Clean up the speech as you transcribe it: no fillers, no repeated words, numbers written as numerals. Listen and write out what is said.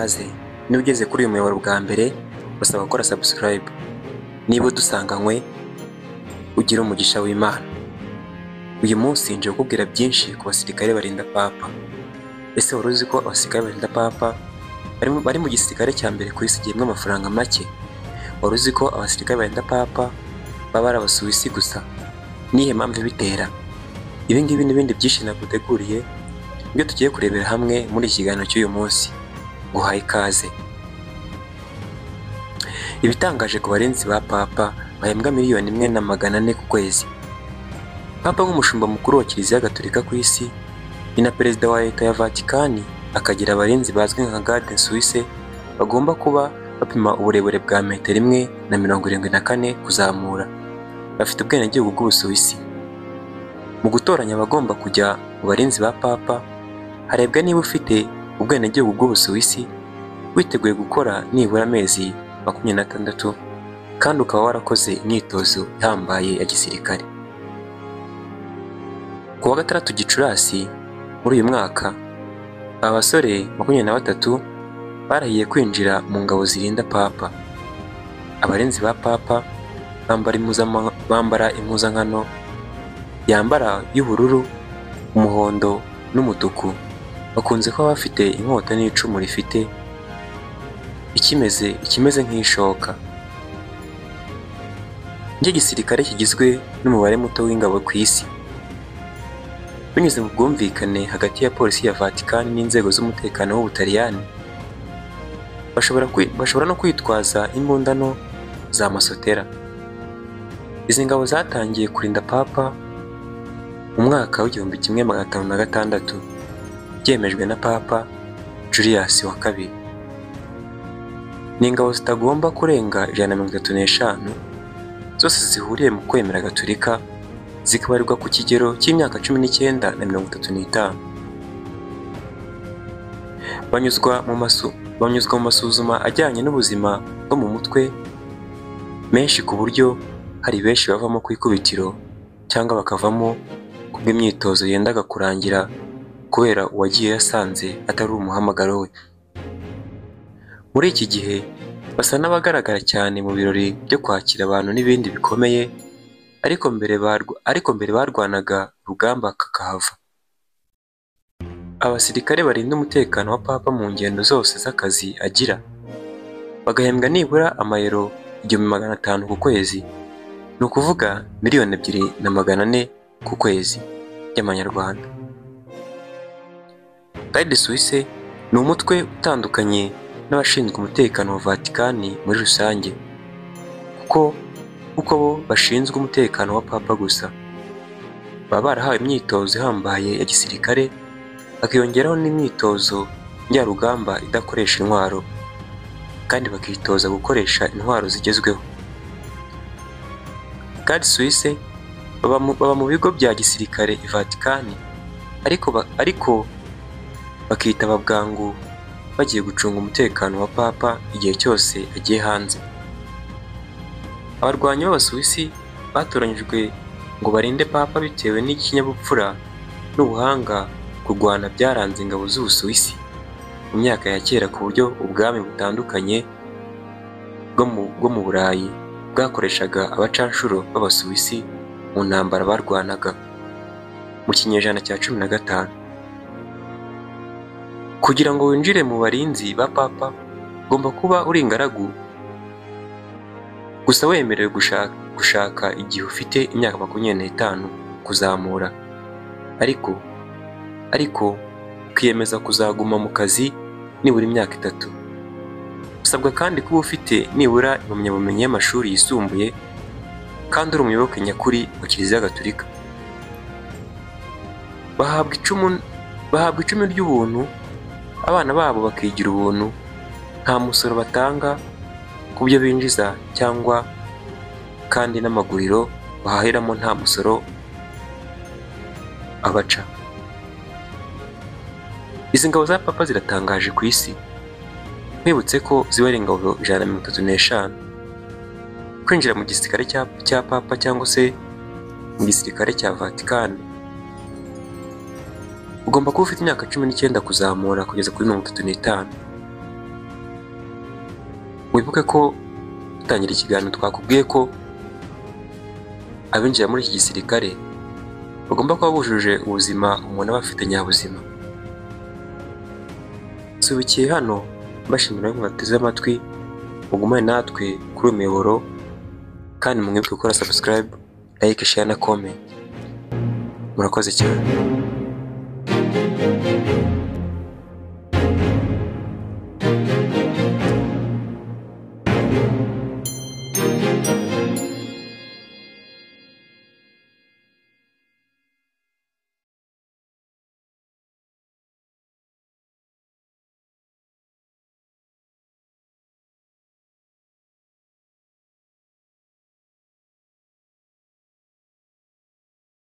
Ikaze, niba ugeze kuri uyu muyoboro bwa mbere, basaba gukora subscribe. Niba udusanganywe, ugira umugisha w'Imana. Uyu munsi nje kukubwira byinshi ku basirikare barinda Papa. Ese wari uzi ko abasirikare barinda Papa bari mu gisirikare cya mbere ku isi gihembwa amafaranga make? Wari uzi ko abasirikare barinda Papa baba ari Abasuwisi gusa? Nihe mpamvu ibitera? Ibi ngibi n'ibindi byinshi naguteguriye nibyo tugiye kurebera hamwe muri iki kiganiro cy'uyu munsi. Nguhaye ikaze. Ibitangaje ku barinzi ba Papa bahembwa 1,400,000 ku kwezi. Papa nk'umushumba mukuru wa Kiliziya Gatolika ku isi, ni na perezida wa leta ya Vatikani, akagira abarinzi bazwi nka Garde Suisse bagomba kuba bapima uburebure bwa metero 1.74 kuzamura. Bafite ubwenegihugu bw'Ubusuwisi. Mu gutoranya abagomba kujya mu barinzi ba Papa, harebwa niba ufite ubwenegihugu bw'Ubusuwisi, witeguye gukora nibura amezi 26 kandi ukaba warakoze imyitozo ihambaye ya gisirikare. Ku wa 6 Gicurasi muri uyu mwaka, aba basore 23 barahiye kwinjira mu ngabo zirinda Papa. Abarinzi ba Papa bambara impuzankano yambara y'ubururu, umuhondo n'umutuku. Bakunze kuba bafite inkota n'icumu rifite ikimeze nk'ishoka. Nicyo gisirikare kigizwe n'umubare muto w'ingabo ku isi. Binyuze mu bwumvikane hagati ya polisi ya Vatican n'inzego z'umutekano w'Ubutaliyani, bashobora no kwitwaza imbundano za masotera. Izi ngabo zatangiye kurinda Papa mu mwaka w'1506, byemejwe na Papa Julius wa II. Ni ingabo zitagomba kurenga 135, zose zihuriye mu kwemera Gatolika, zikabarirwa ku kigero cy'imyaka 19 na 35. Banyuzwa mu masuzuma ajyanye n'ubuzima bwo mu mutwe menshi, ku buryo hari benshi bavamo ku ikubitiro cyangwa bakavamo kubw'imyitozo yendaga kurangira kubera uwagiye yasanze atari umuhamagaro we. Muri iki gihe basa n'abagaragara cyane mu birori byo kwakira abantu n'ibindi bikomeye, ariko mbere barwanaga urugamba kakahava. Abasirikare barinda umutekano wa Papa mu ngendo zose z'akazi agira, bagahembwa nibura amayero 1500 ku kwezi, ni ukuvuga 2,400,000 ku kwezi y'amanyarwanda. Garde Suisse ni umutwe utandukanye n'abashinzwe umutekano wa Vatikani muri rusange, kuko bo bashinzwe umutekano wa Papa gusa. Baba barahawe imyitozo ihambaye ya gisirikare, bakiyongeraho n'imyitozo njyarugamba idakoresha intwaro, kandi bakitoza gukoresha intwaro zigezweho. Garde Suisse baba mu bigo bya gisirikare i Vatikani, ariko bakitaba bwangu bagiye gucunga umutekano wa Papa igihe cyose agiye hanze. Abarwanyi b'Abasuwisi batoranyijwe ngo barinde Papa bitewe n'ikinyabupfura n'ubuhanga kurwana byaranze ingabo z'Ubusuwisi mu myaka ya kera, ku buryo ubwami butandukanye bwo mu Burayi bwakoreshaga abacanshuro b'Abasuwisi mu ntambara barwanaga mu kinyejana cya 15. Kugira ngo winjire mu barinzi ba Papa, ugomba kuba uri ingaragu gusa, wemerewe gushaka igihe ufite imyaka 25 kuzamura, ariko ukiyemeza kuzaguma mu kazi nibura imyaka 3. Usabwa kandi kuba ufite nibura impamyabumenyi y'amashuri yisumbuye kandi uri umuyoboke nyakuri wa Kiliziya Gatolika. Bahabwa icumi ry'ubuntu, abana babo bakigira ubuntu, nta musoro batanga ku byo binjiza cyangwa kandi n'amaguriro bahahiramo nta musoro abaca. Izi ngabo za Papa ziratangaje ku isi. Mwibutse ko ziba ari ingabo 135. Kwinjira mu gisirikare cya Papa cyangwa se mu gisirikare cya Vatikani, ugomba kuba ufite imyaka 19 kuzamura kugeza kuri 35. Wibuke ko dutangira ikiganiro twakubwiye ko abinjira muri iki gisirikare bagomba kuba bujuje ubuzima umuntu aba afite nyabuzima. Nsubikiye hano mbashimira ko mwateze amatwi, mugumane natwe kuri uyu muyoboro kandi mwibuke gukora subscribe, like, share na comment. Murakoze cyane.